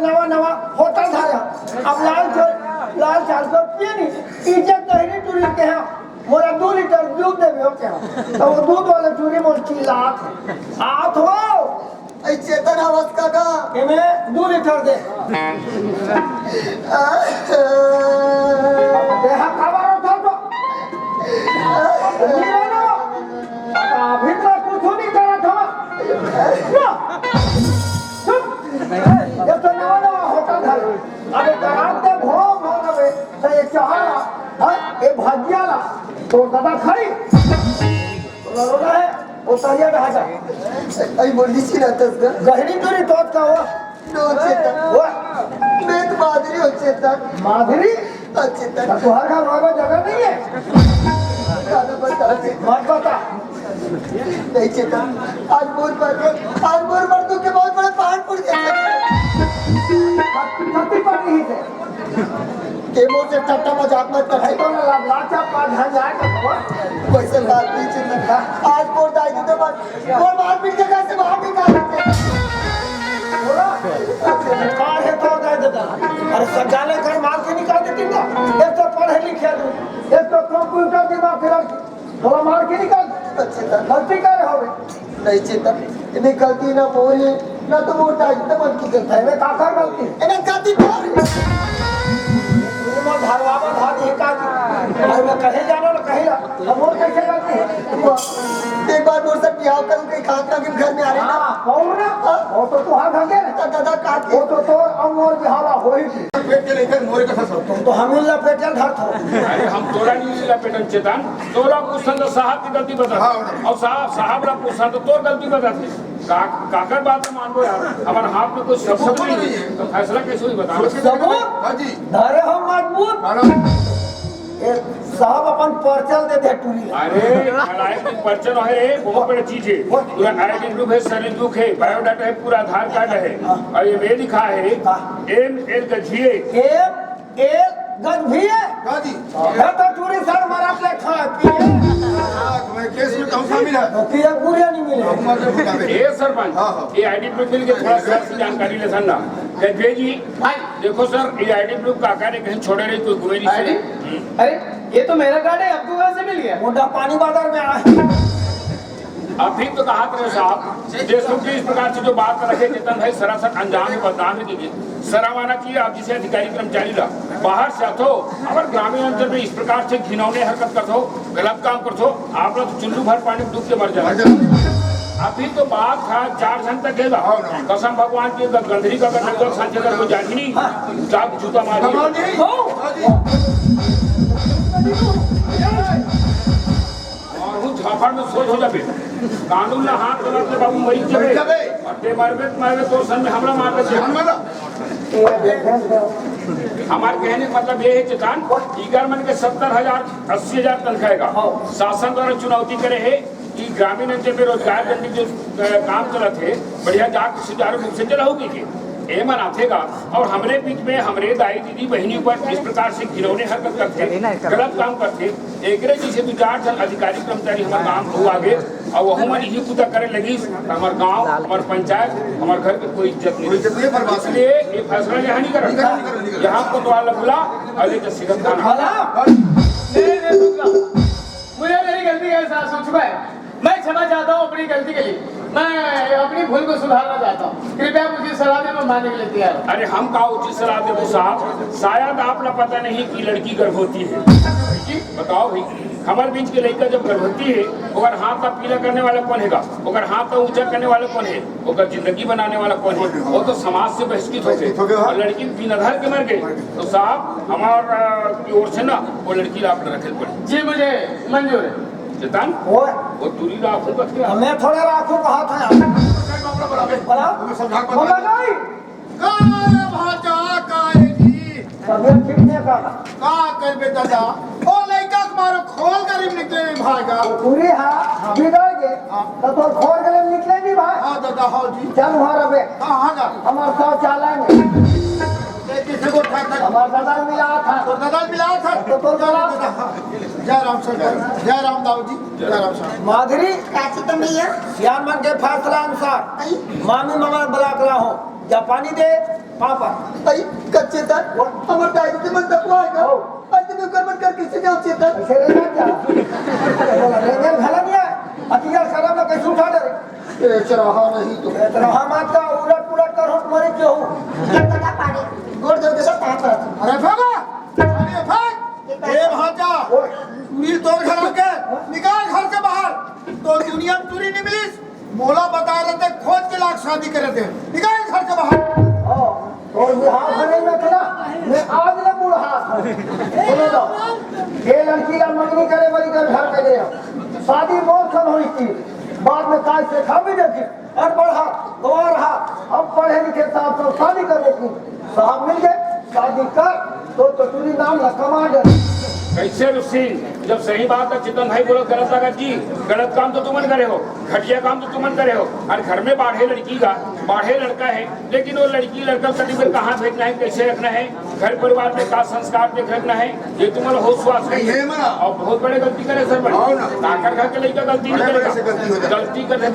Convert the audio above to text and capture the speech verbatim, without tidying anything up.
नवा नवा होटल धरे हंव। अब लाल चाय, लाल चाय तो पिए नहीं। इज्जत नहीं रे टूरी के यहाँ। मोला दू लीटर दूध देबे हो क्या? तो वो दूध वाले टूरी मोर चिल्लात हे। आत हो। ए चेतन हवस काका। एमे दू लीटर दे। देहा काबर उठा तो। अभी तो कुछ नहीं करा था। ना। चुप। ये तो नवा नवा होटल धरे। अबे कराते भो भो नवे। तो ये चाह ला, हाँ, ये भजिया ला। तो दादा खाई। तो रोना है, वो तरिया कहाँ का? अई बोली सी रहता है। गहरी टूरी तोत का हुआ। नो चेतन। हुआ। मैं तो माधुरी हो चेतन। माधुरी? हो चेतन। तो हर घर रोना जगह नहीं है। दादा बता दे। मत बता। नहीं चेतन, आज मोर पर, आज मोर पर दुख के बहुत बड़े पहाड़ पड़ गए। छाती पर नहीं थे। ते मोर से ठट्टा मजाक मत कर। भाई तो ना ला-, लाचा पा ध्यान जाए तो हुआ। वैसे बात नहीं चेतन। आज मोर दाई तो बस, मोर मार पीट के घर से बाहर निकाल देते। बोला? कार है तो दे देता। अरे सगाले घर मार के निकाल देती ना। एक तो पढ़े लिखे तू, एक तो कंप्यूटर दिमाग के लड़की। बोला मार के निकाल। अच्छा, गलती करे होवे। नहीं चेतन, ये गलती ना मोर हे, ना तो मोर दाई तो मन की गलती। अरे काकर गलती? ये गलती तोर। तू ना धरवावा धार ये का की? अरे मैं कहीं जाना ना कहीं ला। अब मोर कैसे गलती है? एक बार मोर से बिहाव करूं के खाना के घर में आ रहे ना। हाँ, कौन ना? हाँ। वो तो तू हाँ घर के ना। दादा काकी। वो तो तोर और मोर बिहावा होई थी। पेट के लेकर मोरे का सब। तुम तो हम ही लपेटल धर थो। अरे हम तोरा नहीं लपेटन चेतन। तोला पूछन तो साहब की गलती बता। हाँ। और साहब, साहब ला पूछन तो तोर गलती बता दे। का-, काकर बात मानबो यार? हमारे हाथ में कोई सबूत सबूत नहीं नहीं है। है। तो फैसला कैसे हुई बता? सबूत? हाँ जी। धरे हो मजबूत। हाँ। ए, साहब अपन पर्चा दे दे टूरी ला। अरे, नालायक की पर्चा है, बहुत बड़ी चीज है। पूरा आईडी प्रूफ है, सैलरी बुक है, बायोडाटा है, पूरा आधार कार्ड है। हाँ। और ये में लिखा है, हाँ। एम एल गजभिये। एम एल गजभिये? हाँ जी। ये तो टूरी सर मरत ले खा पिए। हाँ, मैं केस में कहूँ शामिल है। तो ये पूरे नहीं मिले। हम मर गए। ए सरपंच, हाँ, हाँ। ये आईडी प्रूफ मिल के थोड़ा सा जानकारी ले सकना। गजभिये जी, भाई। देखो सर, ये आईडी प्रूफ काका ने कहीं छोड़े नहीं, कोई गुमे नहीं आईडी? सुने। हम्म। अरे, ये तो मेरा कार्ड है, आपको कहाँ से मिल गया? मोटा पानी बाजार में आया। अभी तो कहा थे साहब, देशमुख जी इस प्रकार से जो बात रखे, चेतन भाई सरासर अनजान है, बदनाम है। देखिए, शर्म आना चाहिए आप जैसे अधिकारी कर्मचारी ला। बाहर से आथो, अगर ग्रामीण अंचल में इस प्रकार से घिनौने हरकत करथो, गलत काम करथो, आप लोग तो चुल्लू भर पानी में डूब के मर जाओ। अभी तो बात था चार झन तक गेला। हाँ, हाँ। कसम भगवान की, अगर गंधरी का अगर नंगल सांचे अगर कोई जानी नहीं, हाँ। जाके जूता मार भगवान जी। और वो झापड़ में सोच हो जाबे। कानून ना हाथ में रख ले बाबू, मरी जाबे। मरी जाबे। और ते मरबे, मरबे तो सन में हमला मार दे। हमला। हमारे कहने का मतलब ये है चेतन, इगर मन के सत्तर हजार, अस्सी हजार तनख्वाह का हाँ। शासन द्वारा चुनौती करे है। कि ग्रामीण अंचल में रोजगार देने के जो, अ, काम चलत हे, बढ़िया जाके सुचारू रूप से चलाहू कहिके। ए मन आथे गा, और हमरे बीच में हमरे दाई, दीदी, बहिनी ऊपर इस प्रकार से घिनौने हरकत करथे, गलत काम करथे, एकरे जैसे दू चार झन अधिकारी, कर्मचारी हमर गांव में आगे, और वहू मन इही कुत्ता करे लगिस, त हमर गांव, हमर पंचायत, हमर घर के कोई इज्जत नहीं। कोई इज्जत नहीं, बर्बाद। इसलिए ये फैसला यहाँ नहीं करना। नहीं करना, नहीं करना, नहीं करना। यहाँ कोतवाल ला बुला, और लेके सीधा थाना। नहीं, नहीं, रुक जा। मुझे मेरी गलती का एहसास हो चुका है। मैं क्षमा चाहता हूँ अपनी गलती के लिए। मैं अपनी भूल को सुधारना चाहता हूँ। कृपया मुझे सलाह दें, मैं मानने के लिए तैयार हूँ। अरे, हम का उचित सलाह देबो साहब? शायद आप ला पता नहीं कि लड़की गर्भवती है। बताओ भाई, हमारे बीच के लड़का जब गर्भवती है, ओकर हाथ ला पीला करने वाला कौन है? ओकर हाथ ला ऊंचा करने वाला कौन है? ओकर जिंदगी बनाने वाला कौन है? वो तो समाज से बहिष्कृत हो गए। बहिष्कृत हो गए, हाँ। और लड़की बिना घर के मर गई। तो साहब, हमार, अ, की ओर से ना, वो लड़की ला आप रखे पड़े। जी, मुझे मंजूर है। चेतन, ओए। वो टूरी राखू कथे। मैं थोड़ा राखू कहा था यार। बोला? बोला नहीं। का रे भांचा, का रे जी? तबियत ठीक नहीं का? का करबे दादा? ओ लइका के मारो खोल गरीब निकले नहीं भागा। पूरी हा, बिगड़ गए। हाँ। तो तोर खोल गरीब निकले नहीं भाई। हाँ दादा, हाँ जी। चल वहाँ रहे। हाँ, हाँ, हाँ। हमारे शौचालय में। ते किसी को ठा-, ठा-, हमारे दादा मिला था। तो दादा मिला था। तो तोर दादा। जय राम शंकर, जय राम दाऊ जी, जय राम शंकर। माधुरी, काची तुम भैया? सियान मन के फैसला अनुसार आई। मामी मामा ब्लॉक ला हो, जा पानी दे। पापा। अई, कच्चे तर, हमर दाई दीदी मन तक आ गए। हो। अई, तुम कर मन कर किसी जाओ चेतन। ऐसे रहना क्या? बोला, रेंगल घाला नहीं है। अतिया शराब में कैसे उठा डरे? ए, चरहा नहीं तो। ए, चरहा मात का उलट पुलट कर होत मरे क्यों? ये पता पानी, गोड़ धो के सब कहाँ पर? अरे भागा! अरे भाग! ए भांजा! ओए। चूरी तोर घर आके निकाल घर से बाहर। तो दुनिया में चूरी नहीं मिली। मोला बता रहे थे, खोज के लाख शादी करे थे। निकाल घर से बाहर। हाँ, और बिहार में नहीं रखना, मैं आज ले बूढ़ा। सुनो तो, ये लड़की ला मंगनी करे बड़ी कर घर पे गया। शादी मोर खन हुई थी, बाद में काज से खा भी देखी। और पढ़ा, गवार रहा, हम पढ़े लिखे साहब सब शादी कर देती। साहब मिल गए, शादी कर, तो चटुरी नाम न कमा गए। कैसे रुक सिंह, जब सही बात है, चितन भाई बोलो, गलत लगा जी, गलत काम तो तुमन करे हो, घटिया काम तो तुमन करे हो। और घर में बाढ़े लड़की का, बाढ़े लड़का है, लेकिन वो लड़की लड़का कभी कहाँ भेजना है, कैसे रखना है, घर परिवार में का संस्कार देख रखना है, ये तुम्हारा होश स्वास नहीं है। और बहुत बड़े गलती करे सर, बड़े। ताकर घर के लड़का गलती नहीं करेगा, गलती करने